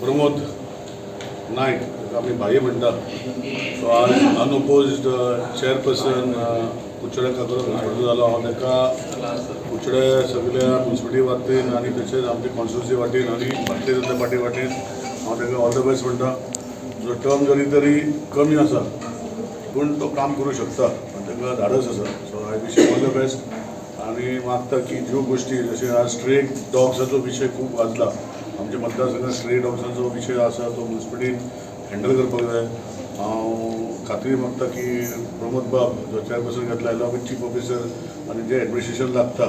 प्रमोद नायक, ताका आमी भाई म्हणटा, तो आज अनओपोज्ड चेअरपर्सन कुडचड्या काजरो म्युन्सिपालिटी जालो. हांव ताका कुडचडे सगल्या म्युन्सिपालिटी वाटेन आनी तशेंच आमचे कॉन्स्टिट्युन्सी वाटेन आनी भारतीय जनता पार्टी वाटेन हांव ताका ऑल the best म्हणटा. जो टर्म जरी तरी कमी आसा, पूण तो काम करूं शकता आनी ताका धाडस आसा. So I wish all the best आनी मागता की ज्यो गोश्टी, जशें आज स्ट्रे डॉग्साचो विशय खूब गाजला आमच्या मतदारसंघात, स्ट्रे डॉग्साचो विशय आसा, तो म्युन्सिपालिटीन हँडल करपाक जाय. हांव खात्री मागता की प्रमोद बाब जो चेअरपर्सन घेतला, along with chief officer आनी जे एडमिनिस्ट्रेशन लागता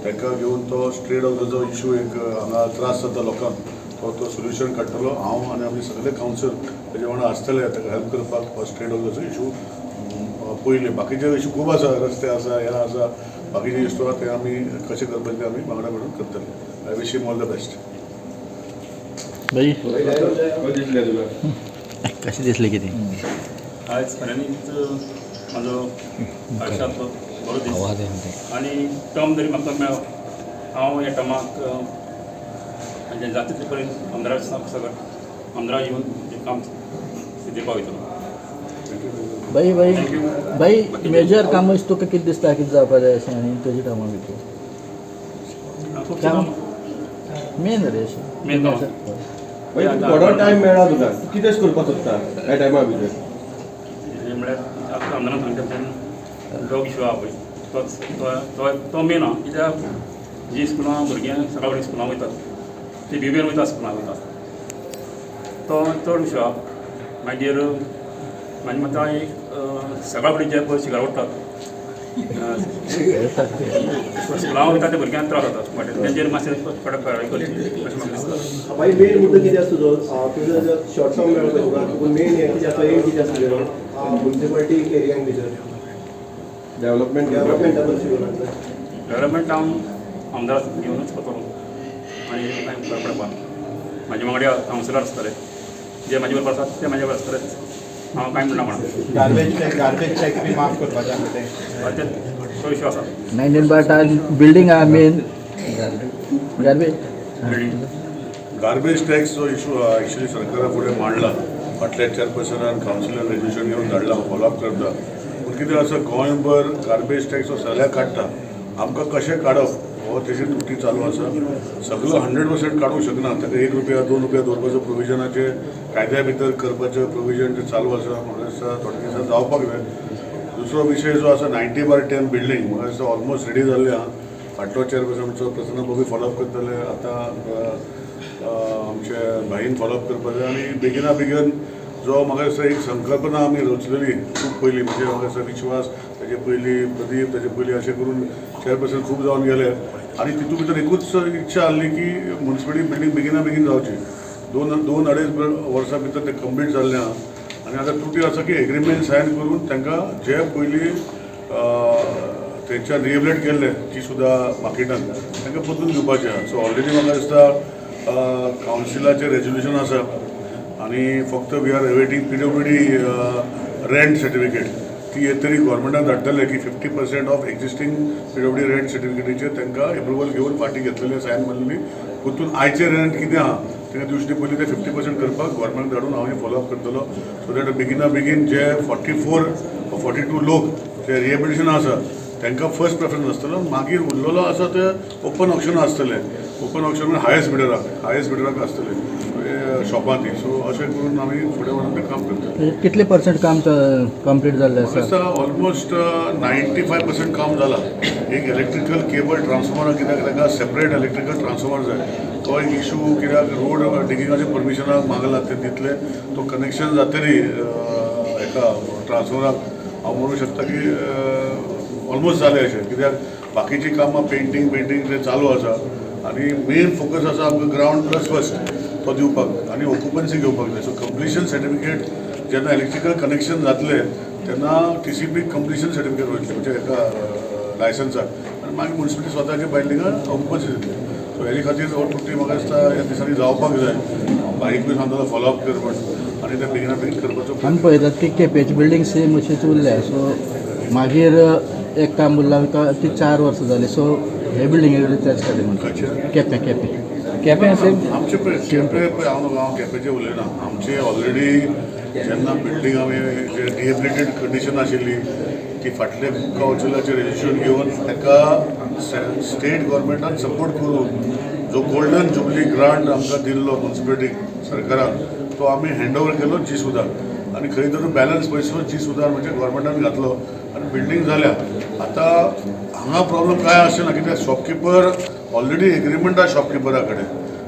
तांकां घेवन तो स्ट्रे डॉग्साचो इशू एक हांगा त्रास जाता लोकांक, तो तो सोल्युशन काडटलो. हांव आनी आमी सगळे कावन्सिल तेजे वांगडा आसतले ताका हेल्प करपाक. हो स्ट्रे डॉग्साचो इशू पयले, बाकीचे इशू खूब आसा, रस्ते आसा, हें आसा, बाकीचे इशू आसा, ते आमी कशें करपाचे ते आमी वांगडा मेळून करतले. I wish him all the best. बाई. कशें दिसलें तुका? कशें दिसलें कितें? आयज खऱ्यांनीच म्हाजो आयुश्यांतलो बरो दीस. आवाज येना ते. आनी टर्म जरी म्हाका मेळ्ळो, हांव ह्या टर्माक म्हणजे जाता तितले परेन आमदारा सगळं आमदारा येवन हें काम सिद्धी पावयतलो. बाई, बाई. Thank you. बाई, मेजर काम अशें तुका कितें दिसता, कितें जावपा जाय अशें आनी तुज्या टर्मा भितर? खुबशें काम काम. मेन रे अशें. मेन काम. मागीर थोडो टायम मेळ्ळा तुका, तूं कितें करपाक सोदता ह्या टायमा भितर? हें म्हळ्यार आतां आमदारान सांगता भशेन डॉग इशू आहा पळय, तोच तो तो तो मेन आहा, कित्याक जी स्कुलां भुरगीं सकाळ फुडें स्कुलां वयतात, ती बिबेन वयता, स्कुलां वयता, तो चड इशू आहा. मागीर म्हाज्या मतान एक सकाळ फुडें जे पळय सिगार ओडटात, स्कुलां वयता ते भुरग्यांक त्रास जाता वाटेर, तेंचेर मातशें कडक कारवाय करची अशें म्हाका दिसता. बाई, मेन मुद्दो कितें आसा तुजो? तुजो जो शॉर्ट टर्म मेळ्ळो पळय तुका, तुका मेन हें कितें आसा, एम कितें आसा तुजो म्युन्सिपालिटी एरियान भितर? डेव्हलपमेंट. डेव्हलपमेंटा बद्दल शिकवणार. डेव्हलपमेंट हांव आमदार घेवनूच करतलो आनी कांय फरक पडपा. म्हाजे वांगडा कावन्सिलर आसतले, जे म्हाजे बरोबर आसात ते म्हाजे बरोबर आसतलेच. हांव कांय म्हणना कोणाक. गार्बेज टॅक्स, गार्बेज टॅक्स बी माफ करपाचें आसा तें. ते तो इशू आसा. 19/10 बिल्डींग आहा, main garbage. Building. Garbage tax जो इशू आहा, एक्चुली सरकारा फुडें मांडला. फाटल्या चेअरपर्सनान, कावन्सिलान रेजोल्युशन घेवन धाडला, फॉलोअप करता. पूण कितें आसा, गोंयभर गार्बेज टॅक्स हो सगळ्याक काडटा, आमकां कशें काडप हो तेजी त्रुटी चालू आसा. सगळो 100% काडूंक शकना. ताका 1 रुपया, 2 रुपया दवरपाचो प्रोविजनाचे कायद्या भितर करपाचें प्रोविजन तें चालू आसा. म्हाका दिसता थोड्या दिसां जावपाक जाय. दुसरो विशय जो आसा, 90/10 बिल्डींग, म्हाका दिसता ऑलमोस्ट रेडी जाल्ले आहा. फाटलो चेअरपर्सन आमचो प्रसन्न बाबूय फॉलोअप करतले, आतां आमचे भाईन फॉलोअप करपाक जाय. आनी बेगिना बेगीन जो म्हाका दिसता एक संकल्पना आमी रचलेली खूब पयलीं, म्हणजे म्हाका दिसता विश्वास, ताजे पयलीं प्रदीप, ताजे पयलीं, अशें करून चेअरपर्सन खूब जावन गेले आनी तितून भितर एकूच इच्छा आहली की म्युन्सिपालिटी बिल्डींग बेगिना बेगीन जावची. दोन दोन अडेच वर्सां भितर तें कंप्लीट जाल्लें आहा. आनी आतां त्रुटी आसा की एग्रीमेंट सायन करून तांकां जे पयलीं तेंच्या रिहेबिलिटेट केल्ले ती सुद्दां मार्केटान तांकां बदलून दिवपाचें आहा. सो ऑलरेडी म्हाका दिसता कावन्सिलाचें रेजोल्युशन आसा आनी फक्त we are awaiting PWD rent certificate. ती येतरी गव्हर्मेंटान धाडटले की 50% of existing PWD rent सर्टिफिकेटीचेर तांकां एप्रुवल घेवन फाटीं घेतलेले, सायन मारलेली, परतून आयचे रेंट कितें आहा तांकां दिवचे पयलीं ते 50% करपाक गव्हर्मेंट धाडून हांव हें फॉलोअप करतलो, सो that बेगिना बेगीन जे 44, 42 लोक जे रिहेबिलिटेशन आसा तांकां फर्स्ट प्रेफरन्स आसतलो. मागीर उरलेलो आसा ते ओपन ऑक्शन आसतलें. ओपन ऑक्शन म्हणजे हायस्ट बिडराक, हायस्ट बिडराक आसतलें शॉपांनी. सो अशें करून आमी फुडें वचून तें काम करतले. कितले पर्संट काम कंप्लीट जाल्लें आसा? दिसता ऑलमोस्ट 95% काम जाला. एक इलेक्ट्रिकल केबल ट्रान्सफॉर्मर, कित्याक ताका सेपरेट इलेक्ट्रिकल ट्रान्सफॉर्मर जाय, तो एक इशू, कित्याक रोड डिगिंगाचे परमिशनाक मागला, ते दितले. तो कनेक्शन जातरी हेका ट्रान्सफॉर्मराक, हांव म्हणूंक शकता की ऑलमोस्ट जालें अशें, कित्याक बाकीचीं कामां पेंटींग पेंटींग ते चालू आसा आनी मेन फोकस आसा आमकां ग्रावंड प्लस फर्स्ट तो दिवपाक आनी ऑक्युपन्सी घेवपाक जाय. सो कंप्लिशन सर्टिफिकेट जेन्ना इलेक्ट्रिकल कनेक्शन जातलें तेन्ना टीसीपी कंप्लिशन सर्टिफिकेट वयतलें, म्हणजे हेका लायसन्साक, आनी मागीर म्युन्सिपालिटी स्वताच्या बिल्डिंगाक ऑक्युपन्सी दितली. सो हेजे खातीर हो त्रुटी म्हाका दिसता ह्या दिसांनी जावपाक जाय. बाईकूय सांगतलो फॉलोअप कर म्हण आनी ते बेगिना बेगीन करपाचो. आमी पळयतात की केपेची बिल्डींग सेम अशीच उरल्या. सो मागीर एक काम उरलां, ती 4 वर्सां जालीं. सो हे बिल्डिंगे कडेन तेच खातीर म्हणटा. खंयचे? केपें, केपें, केपें सेम. आमचे पळय केपें पळय, हांव हांव केपेंचें उलयना. आमचे ऑलरेडी जेन्ना बिल्डींग आमी रिहेबिलिटेड कंडिशन आशिल्ली ती फाटले कावन्सिलाचे रेजिस्ट्रेशन घेवन ताका स्टेट गव्हर्मेंटान सपोर्ट करून जो गोल्डन जुबली ग्रांट आमकां दिल्लो म्युनिसिपालिटी सरकारान, तो आमी हँड ओवर केलो जी सुदार आनी खंय तरी बॅलन्स पयसो जी सुदार म्हणजे गव्हर्मेंटान घातलो आनी बिल्डींग जाल्या. आतां हांगा प्रॉब्लम काय अशें ना, कित्याक शॉपकिपर ऑलरेडी एग्रीमेंट आहा शॉपकिपरा कडेन,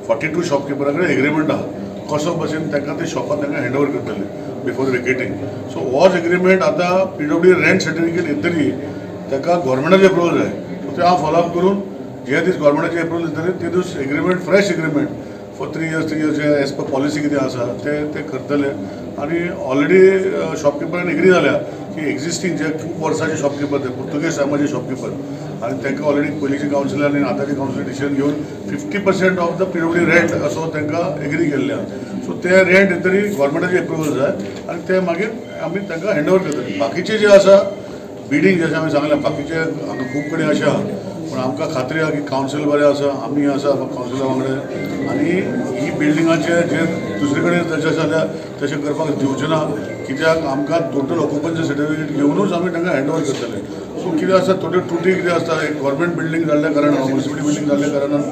42 शॉपकिपरा कडेन एग्रीमेंट आहा, कसो भशेन तांकां ते शॉपां तांकां हँड ओवर करतले बिफोर वेकेटींग. सो होच एग्रीमेंट आतां पीडब्ल्यूडी रेंट सर्टिफिकेट येतली, ताका गव्हर्मेंटाचे एप्रुवल जाय. सो ते हांव फॉलोअप करून जे दीस गव्हर्मेंटाचे एप्रुवल दितले ते दीस agreement, fresh agreement for 3 years, 3 years J as per policy कितें आसा ते ते करतले. आनी ऑलरेडी शॉपकिपरान एग्री जाल्या की एक्झिस्टींग जे खूब वर्सांचे शॉपकिपर, ते पुर्तुगेज टायमाचे शॉपकिपर, आनी तांकां ऑलरेडी पयलींचे कावन्सिलर आनी आतांचे कावन्सिलर डिसिजन घेवन 50% of the PWD rent असो तांकां एग्री केल्ले आहा. सो ते रेंट येतरी गव्हर्मेंटाचे एप्रुवल जाय आनी ते मागीर आमी तांकां हँड ओवर करतले. बाकीचे जे आसा बिल्डींग, जशें आमी सांगलें, बाकीचे हांगा खूब कडेन अशें आहा, पूण आमकां खात्री आहा की कावन्सील बरें आसा, आमी आसा कावन्सिला वांगडा आनी ही बिल्डिंगाचे जे दुसरे कडेन जशें जाल्यार तशें करपाक दिवचें ना, कित्याक आमकां टोटल ऑक्युपन्सी सर्टिफिकेट घेवनूच आमी तांकां हँड ओवर करतले. सो कितें आसा, थोड्यो त्रुटी कितें आसता, एक गव्हर्मेंट बिल्डींग जाल्ल्या कारणान, म्युनिसिपलिटी बिल्डींग जाल्ल्या कारणान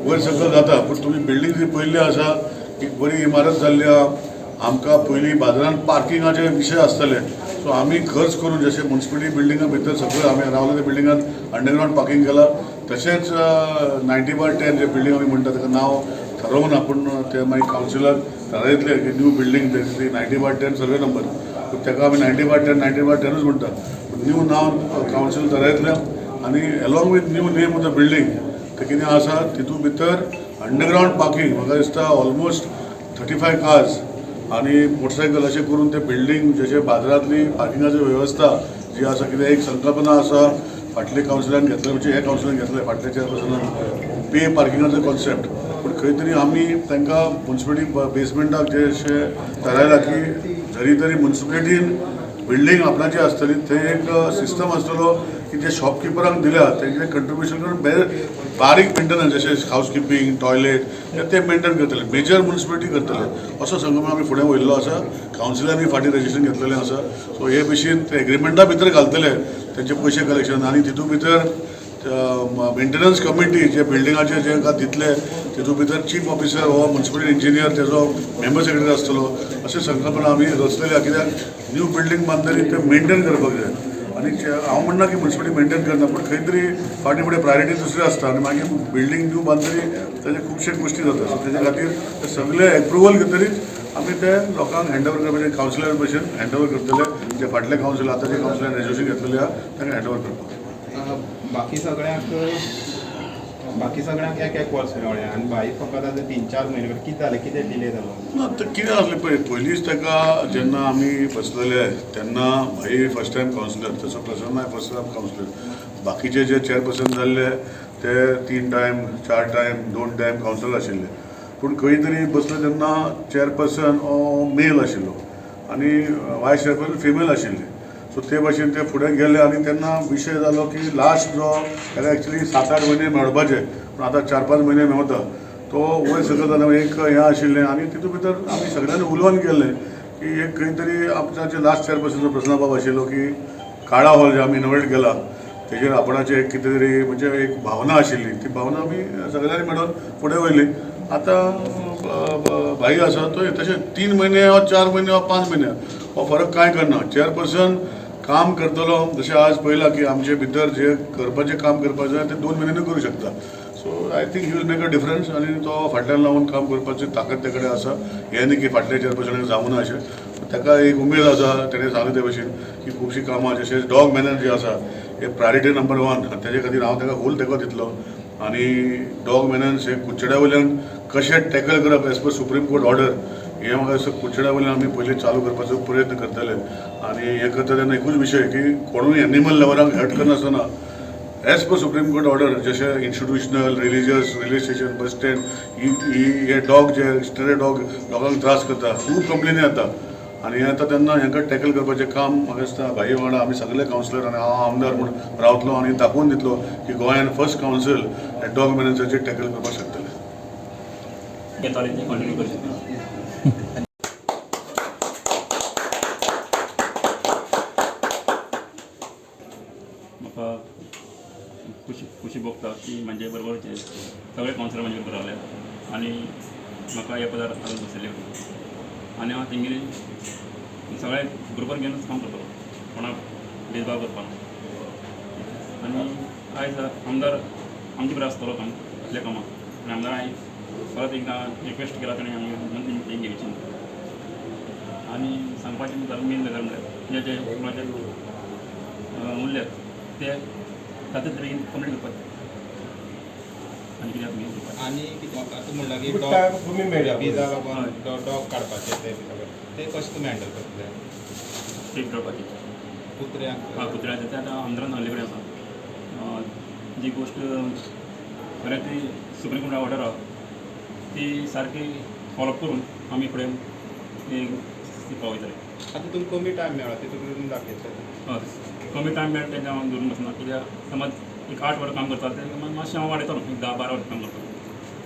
वयर सकयल जाता, पूण तुमी बिल्डींग जी पळयल्ली आसा, एक बरी इमारत जाल्ली आहा. आमकां पयलीं बाजारान पार्किंगाचे विशय आसतले, सो आमी खर्च करून जशें म्युनिसिपलिटी बिल्डिंगा भितर सगळें आमी रावले त्या बिल्डिंगान अंडरग्रावंड पार्किंग केलां, तशेंच 90/10 जे बिल्डींग आमी म्हणटा ताका नांव थारोवंक ना, पूण ते मागीर कावन्सिलर थारायतले की न्यू बिल्डींग 90/10 सर्वे नंबर, पूण ताका आमी 90/10, 90/10ूच म्हणटा, पूण न्यू नांव कावन्सील थारायतलें. आनी along with new name of the building ते कितें आसा तितूंत भितर अंडरग्रावंड पार्किंग म्हाका दिसता ऑलमोस्ट 35 कार्स आनी मोटरसायकल अशें करून ते बिल्डींग जशें बाजारांतली पार्किंगाची वेवस्था जी आसा, कितें एक संकल्पना आसा फाटले कावन्सिलान घेतले, म्हणजे हे कावन्सिलान घेतले फाटल्या चेअरपर्सनान पे पार्किंगाचो कॉन्सेप्ट, पूण खंय तरी आमी तांकां म्युनिसिपलिटी बेसमेंटाक जे अशें थारायलां की जरी तरी म्युनिसिपलिटीन बिल्डींग आपणाची आसतली, थंय एक सिस्टम आसतलो की जे शॉपकिपरांक दिल्या तेंचे कंट्रिब्युशन करून बारीक मेंटेनन्स जशें हावस किपिंग, टॉयलेट ते मेंटेन करतले, मेजर म्युनिसिपलिटी करतले, असो संकल्प आमी फुडें वयल्लो आसा. कावन्सिलांनी फाटीं रजिस्ट्रेशन घेतलेलें आसा. सो हे भशेन ते एग्रीमेंटा भितर घालतले तेंचे पयशे कलेक्शन आनी तितूंत भितर मेंटेनन्स कमिटी जे बिल्डिंगाचे जे दितले तितूंत भितर चीफ ऑफिसर हो म्युनिसिपल इंजिनियर तेजो मेंबर सेक्रेटरी आसतलो, अशें संकल्पना आमी रचलेली आहा. कित्याक न्यू बिल्डींग बांदतली ते मेंटेन करपाक जाय आनी हांव म्हणना की म्युनिसिपलिटी मेंटेन करना, पूण खंय तरी फाटीं फुडें प्रायोरिटी दुसरी आसता आनी मागीर बिल्डींग न्यू बांदतली तेजे खुबशे गोश्टी जाता. सो तेजे खातीर ते सगळे एप्रुवल घेतरीच आमी ते लोकांक हँड ओवर करपाचे, कावन्सिलर भशेन हँड ओवर करतले, जे फाटले कावन्सिल आतांचे कावन्सिलर रेजोल्युशन घेतलेले आहा तांकां हँड ओवर करपाक. बाकी सगळ्यांक एक एक वर्स मेळ्ळें आनी भाई फकत आतां 3-4 म्हयने. कितें जालें, कितें डिले जालो? ना, तर कितें आसलें पळय, पयलींच ताका जेन्ना आमी बसलेले तेन्ना भाई फर्स्ट टायम कावन्सिलर, तसो प्रसन्नाय फर्स्ट टायम कावन्सिलर, बाकीचे जे चेअरपर्सन जाल्ले ते तीन टायम, चार टायम, दोन टायम कावन्सिलर आशिल्ले. पूण खंय तरी बसले तेन्ना चेअरपर्सन हो मेल आशिल्लो आनी वायस चेअरपर्सन फिमेल आशिल्ली. सो ते भाशेन ते फुडें गेले आनी तेन्ना विशय जालो की लास्ट जो ताका एक्चुली 7-8 म्हयने मेळपाचे, पूण आतां 4-5 म्हयने मेवता, तो वयर सकयल जालो, एक हें आशिल्लें. आनी तितूंत भितर आमी सगळ्यांनी उलोवन गेल्लें की एक खंय तरी आमच्या लास्ट चेअरपर्सनचो प्रसन्न बाब आशिल्लो की काळा हॉल जे आमी इनोवेट केला तेजेर आपणाची एक कितें तरी म्हणजे एक भावना आशिल्ली, ती भावना आमी सगळ्यांनी मेळोन फुडें वयली. आतां भाई आसा तो तशें 3 म्हयने वा 4 म्हयने वा 5 म्हयने हो फरक कांय करना. चेअरपर्सन काम करतलो, जशें आज पळयलां की आमचे भितर जे करपाचें काम करपाचें जाय तें 2 म्हयन्यांनी करूं शकता. So I think he will make a difference आनी तो फाटल्यान लावन काम करपाची ताकद ते कडेन आसा. हें न्ही की फाटल्या चेअरपर्सनाक जावूं ना अशें, ताका एक उमेद आसा. तेणें सांगलें ते भशेन की खुबशीं कामां जशें डॉग मॅनर जे आसा हे प्रायोरिटी नंबर वन, तेजे खातीर हांव ताका फूल तेंको दितलो. आनी डॉग मॅनर्स हे कुडचड्या वयल्यान कशें टॅकल करप as per Supreme Court order, हें म्हाका दिसता कुडचड्या वयल्यान आमी पयलीं चालू करपाचो प्रयत्न करतले. आनी हें करता तेन्ना एकूच विशय की कोणूय एनिमल लवरांक हर्ट करनासतना as per Supreme Court order, जशें institutional, religious, railway station, bus stand, ही ही हे डॉग जे स्ट्रे डॉग लोकांक त्रास करता, खूब कंप्लेनी येता आनी हें आतां तेन्ना हेंकां टॅकल करपाचें काम म्हाका दिसता भाई वांगडा आमी सगळे कावन्सिलर आनी हांव आमदार म्हूण रावतलो आनी दाखोवन दितलो की गोंयान फर्स्ट कावन्सील हे डॉग मॅनर्साचेर टॅकल करपाक शकतले. येताले ती कंटिन्यू करची. म्हाका खुशी खुशी भोगता की म्हाजे बरोबर जे सगळे कावन्सिलर म्हाजे बरोबर रावले आनी म्हाका ह्या पदार हाडून बसयले आनी हांव तेंगेली सगळे ग्रुपार घेवनच काम करतलो, कोणाक भेदभाव करपाक ना. आनी आयज आमदार आमचे बरें आसतलो काम असल्या कामाक आनी आमदार हांवें परत एकदां रिक्वेस्ट केला, ताणें आमी मंत्री मिटींग घेवची. आनी सांगपाचें गजाल, मेन गजाल म्हणल्यार जे जे प्रोजेक्ट उरल्यात ते जाता तितले बेगीन कंप्लीट करपाचे आनी कित्याक मेन करपाचें. आनी कितें आतां म्हणलां की तुका डॉग टायम कमी मेळ्ळा. रेबीजा लागून हय. डॉग काडपाचे ते बी सगळें ते कशें तुमी हँडल करतले? स्ट्रीट डॉगाची? कुत्र्यांक. हय, कुत्र्याचें तें आतां आमदारान सांगले कडेन आसा. जी गोश्ट खरें ती सुप्रीम कोर्टा ऑर्डर आहा, ती सारकी फॉलोअप करून आमी फुडें ती पावयतले. आतां तुमकां कमी टायम मेळ्ळा, तितून तुमी दाखयतले? हय, कमी टायम मेळटा तेन्ना हांव धरून बसना, कित्याक समज एक 8 वरां काम करता ते मातशें हांव वाडयतलो, एक 10-12 वरां काम करतलो.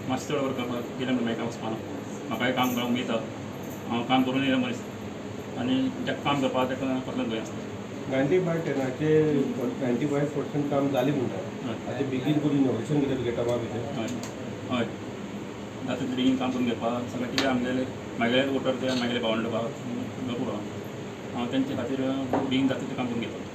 मातशें चड वरां करपाक गेलें म्हणून मागीर वचपाना. म्हाकाय काम करपाक उमेद आहा. हांव काम करून येयला मनीस आनी ज्याका काम करपाक ताका कसलोच भंय आसता. 95/10चे 95% काम जालें म्हणटा. आतां बेगीन करून इनॉग्रेशन कितें तुगे टर्मा भितर? हय हय जाता तितलें बेगीन काम करून घेवपाक सगळें, कितें आमगेले म्हागेले वोटर ते म्हागेले भावंड भरपूर आहा. हांव तेंचे खातीर बेगीन जाता तितलें काम करून घेतलो.